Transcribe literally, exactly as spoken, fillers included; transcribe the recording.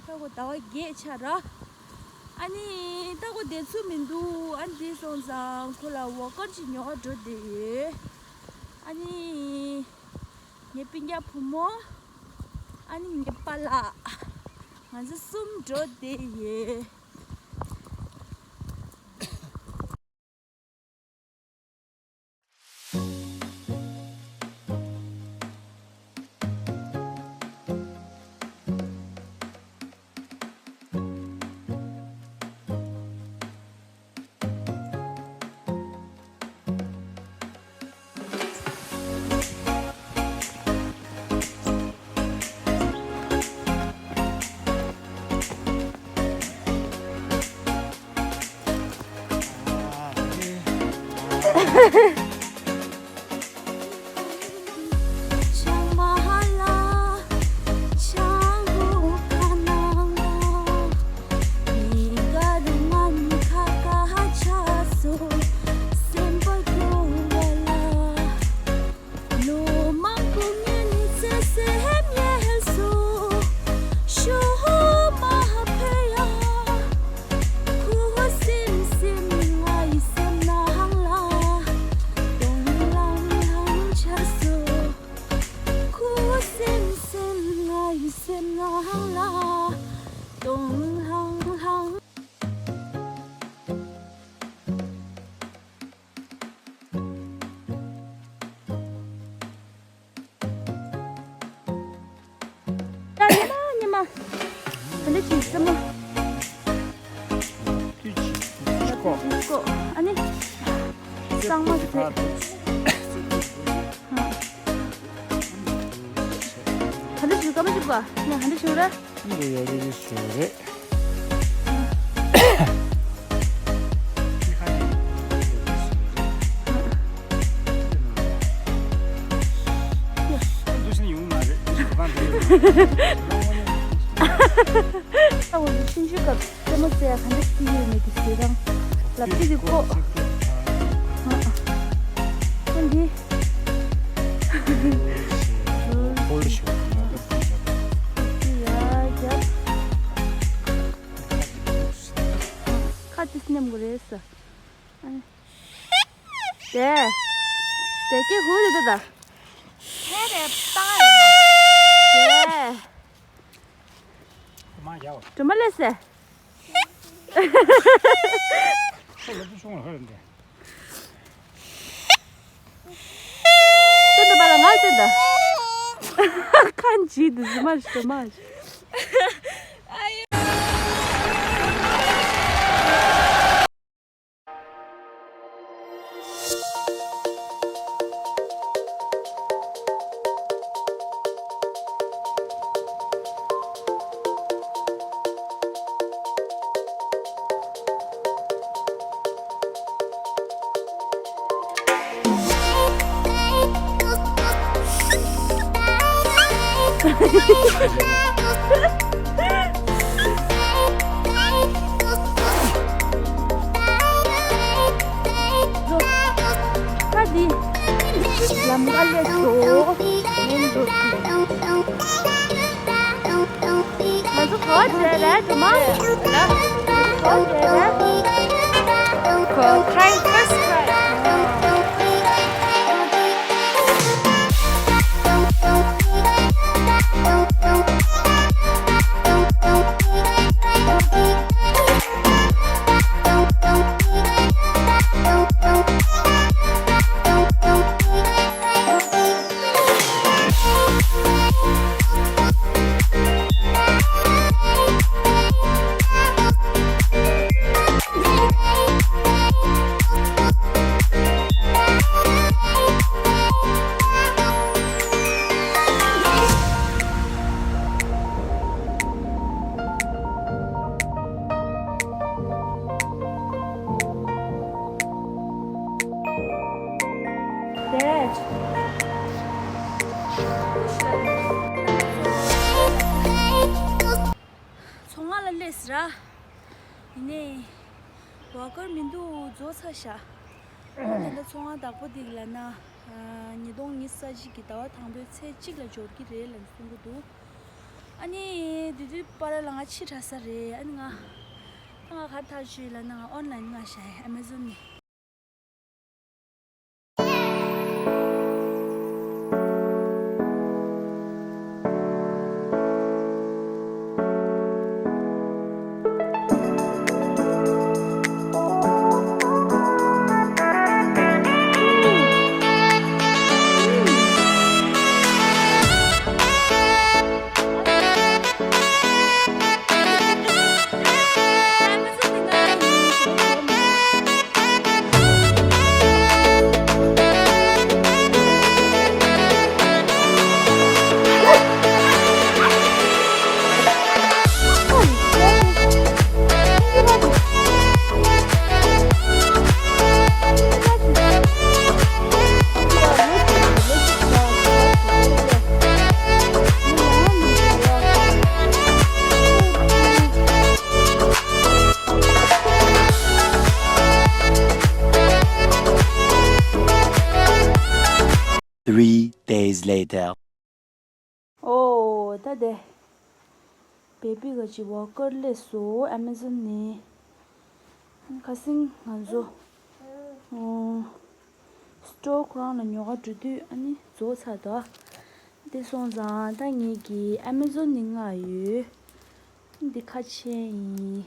ད་གོ་ཟླ་བ་བརྒྱད་ཆགས་ར། ཨ་ནི་ད་གོ་བསྡད་ཚུལ་མི་འདུག་ཨ་ནི་དེ་སོང་ཙང་ཁོ་ལ་ཝོ་ཀར་ཅིག་ཉོ་ག་འགྲོ་བསྡད་ཡོད། ཨ་ནི་ངའི་སྤུན་ཀྱག་བུ་མོ། ཨ་ནི་ངའི་པཱ་ལགས། ང་ཚོ་གསུམ་འགྲོ་བསྡད་ཡོད། ལོ་མང་པོ་ངའི་ཚེ་སེམས་ཡལ་སོང་། ཤུ་མ་ཕེ་ཡ། ཁུ་སིམ་སིམ་ང་ཡི་སེམས་ནང་ལ་སྟོང་ལྷང་ལྷང་ཆགས་སོང་། ཁུ་སིམ་སིམ་ང་ཡི་སེམས་ནང་ལ་སྟོང་ལྷང་ལྷང་། ཉི་མ་ཉི་མ། ད་འདི་ཅིག་སེམས་མ། ཏུས་ཅིག་ཏུས་ཅིག་ཀོ། ཀོ། ཨ་ནི། གཙང་མ་ཟེར། ད་འདི་ཅིག་ཀ་མ་ཅིག་པ། ནི་ཧ་འདི་ཞུ་ར། འདི་ཡ་གི་གི་ཞུ་རེད། ད་འོ་ཆུང་ཆུང་སྐབས་རྩེད་མོ་རྩེ་ཡ་ག་འདྲ་ཞིག་ཡོད་མེད་ཀྱི་ཞེ་སྡང་ལབ་ཀྱི་འདུག་གོ། ཨ་འདི། ཧོལ་ཞུ། ཡ་རྒྱབ། ཁ་ཏིས་ནེམ་གོ་རེད་ས། ཨ་ནི། དེ། དེ་ཀྱི་ཧུ་རེད་ད། ཁྱེད་རེད་ད། དེ། མ་ཡ་བ། གྲོ་མ་ལས་སེ། ཁོ་ལ་བུ་ཆུང་ལ་ཧ་རེད་འདྲ། ཏན་ཏན་པ་ལ་ང་ཏན་ཏན། ཁ་འཇིག་འདུག་ཟི་མ་ཞོ་མ་ཞོ། ཁ་འདི་ལམ་ཁ་ལས་སོ་མིན་འགྲོ། ང་ཚོ་ག་བ་འབྲེལ་རེད་འགྲོ་མ། ལ། ང་ཚོ་ག་བ་འབྲེལ་རེད། ཁོ་cry first cry། ཚོང་ཁང་ལ་སླེབས་ར། ཡིན་ནའི་ཝོ་ཀར་མི་འདུག་རྫོགས་ཚར་ཤག་ད་ལྟ་ཚོང་ཁང་བདག་པོ་འདི་ལ་ན། ཉིས་སྟོང་ཉི་ཤུ་རྩ་གཅིག་གི་ཟླ་བ་དང་པོའི་ཚེས་གཅིག་ལ་འབྱོར་གྱི་རེད་ལབ་གསུང་གི་འདུག་ཨ་ནི་དེ་དུས་པར་ལ་ང་ཕྱི་དྲགས་ས་རེད། ཨ་ནི་ང་ད་ང་གར་ཐག་ཆོད་ལབ་ན་ང་ཨོན་ལན་ང་ཞ་ཨེ་མེ་ཛོན་ནས། Three days later. ཨོ་ད་དེ། བེ་བི་ག་ཅི་ཝོ་ཀར་སླེབས་སོང་ཨེ་མེ་ཛོན་ནས། ཁ་སང་ང་ཚོ་ཨོ་སི་ཊོར་ཁོ་རང་ལ་ཉོ་ག་འགྲོ་དུས་ཨ་ནི་རྫོགས་ཚར་འདུག་དེ་སོང་ཙང་ད་ངེད་ཀྱིས་ཨེ་མེ་ཛོན་ནས་མངགས་ཡོད། འདི་ཁ་ཕྱེ་ཡིན།